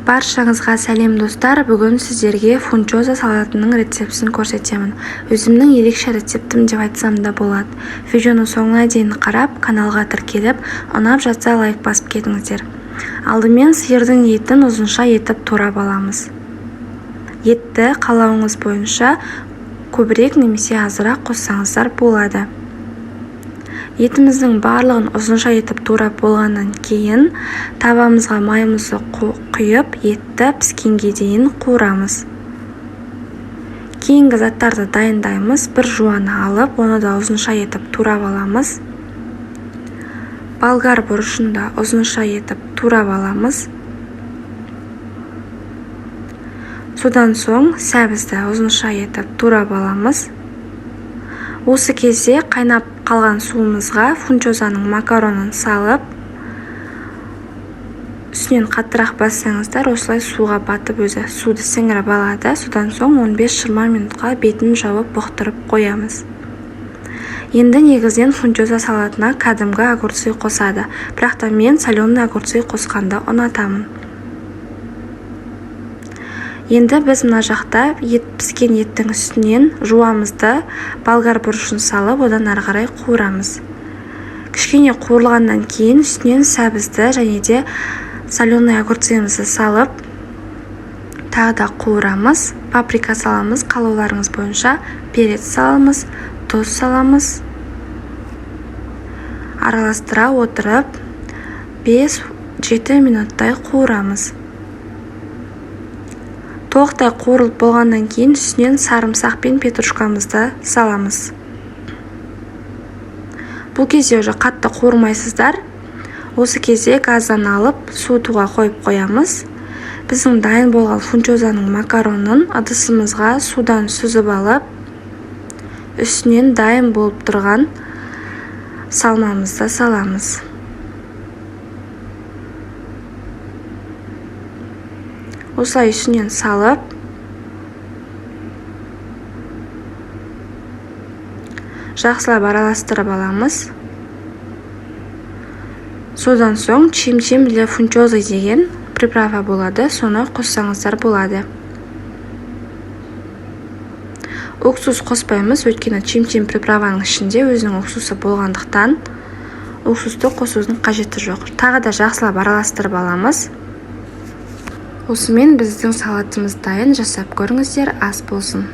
Баршаңызға сәлем, достар! Бүгін сіздерге фунчоза салатының рецептісін көрсетемін. Өзімнің ерекше рецептім деп айтсам да болады. Видеоны соңына дейін қарап, каналға тіркеліп, ұнап жатса, лайк басып кетіңіздер. Алдымен сиырдың етін ұзынша етіп турап аламыз. Етті қалауыңыз бойынша көбірек немесе азырақ қоссаңыздар болады. Етіміздің барлығын ұзынша етіп турап болғаннан кейін табамызға майымызды құйып, етті піскенге дейін қуырамыз. Кейінгі заттарды дайындаймыз. Бір жуаны алып, оны да ұзынша етіп турап аламыз. Болгар бұрышын да ұзынша етіп турап аламыз. Содан соң сәбізді ұзынша етіп турап аламыз. Осы кезде қайнап қалған суымызға фунчозаның макаронын салып, үстінен қаттырақ бассаңыздар, осылай суға батып, өзі суды сіңіріп алады. Содан соң 15-20 минутқа бетін жауып, бұқтырып қоямыз. Енді негізінен фунчоза салатына кәдімгі огурцы қосады, бірақ та мен соленый огурцы қосқанды ұнатамын. Енді біз мына жақта ет піскен еттің үстінен жуамызды, болгар бұрышын салып, одан ары қарай қуырамыз. Кішкене қуырылғаннан кейін үстінен сәбізді және де соленый огурцымызды салып, тағы да қуырамыз. Паприка саламыз, қалауларыңыз бойынша перец саламыз, тұз саламыз. Араластыра отырып, 5-7 минуттай қуырамыз. Толықтай қуырылып болғаннан кейін үстінен сарымсақ пен петрушкамызды саламыз. Бұл кезде уже қатты қуырмайсыздар. Осы кезде газдан алып, суытуға қойып қоямыз. Біздің дайын болған фунчозаның макаронын ыдысымызға судан сүзіп алып, үстінен дайын болып тұрған салмамызды саламыз. Осылай үстінен салып, жақсылап араластырып аламыз. Содан соң чем-чем для фунчозы деген приправа болады, соны қоссаңыздар болады. Уксус қоспаймыз, өйткені чем-чем приправаның ішінде өзінің уксусы болғандықтан, уксусты қосудың қажеті жоқ. Тағы да жақсылап араластырып аламыз. Осымен біздің салатымыз дайын. Жасап көріңіздер, ас болсын!